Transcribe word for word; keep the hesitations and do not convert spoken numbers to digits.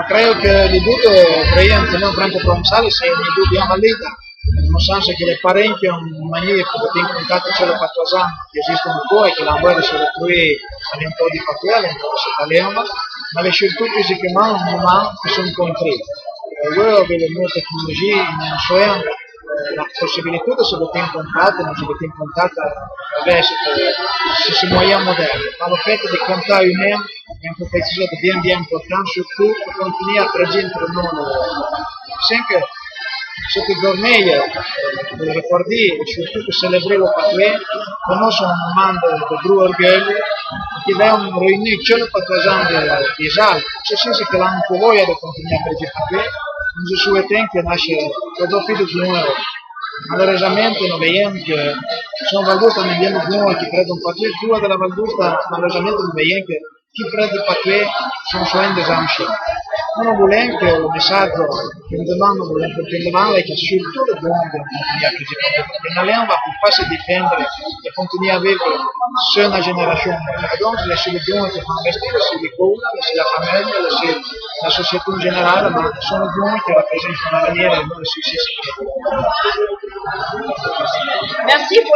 Creo que l'idé de créer un ateneo franco-provençal, c'est une idée bien valide, dans le sens que les parents qui ont une manière de tenir contact sur le patois, que existe encore et que l'envoie se retrouver à l'entour du patois, à l'entour de cette langue, mais surtout physiquement, au moment qu'ils sont rencontrés. Euh, oui, avec les nouvelles technologies, on a un soin, euh, la possibilité de se mettre en contact, de se mettre en contact avec, euh, ce, ce moyen moderne. Mais le fait de contact humain, è un qualcosa de bien, bien important, surtout pour continuer à préserver entre nous le, parce que cette journée, euh, de recorder et surtout de célébrer le patois, pour nous, c'est un moment de, de grand orgueil, qui va réunir tous les patoisants de, des Alpes. C'est sûr que l'on peut voir de continuer à préserver le patois. Nous souhaitons que nasce, que dopo de nous, malheureusement, nous voyons que son Val d'Outa, nous voyons que près d'un patois, tout de la Val d'Outa, malheureusement, nous voyons que qui près du patois sont soin des anciens. Nous voulons que le message que nous demandons, nous voulons que nous demandons, et que surtout le monde continue à cultiver. Parce que nous allons, on va pas se défendre et continuer à vivre sur la génération. Donc, laissez le don que nous investir, laissez l'école, laissez la famille, laissez la société en général, mais ce sont les dons qui représentent l'avenir et non le succès. Merci pour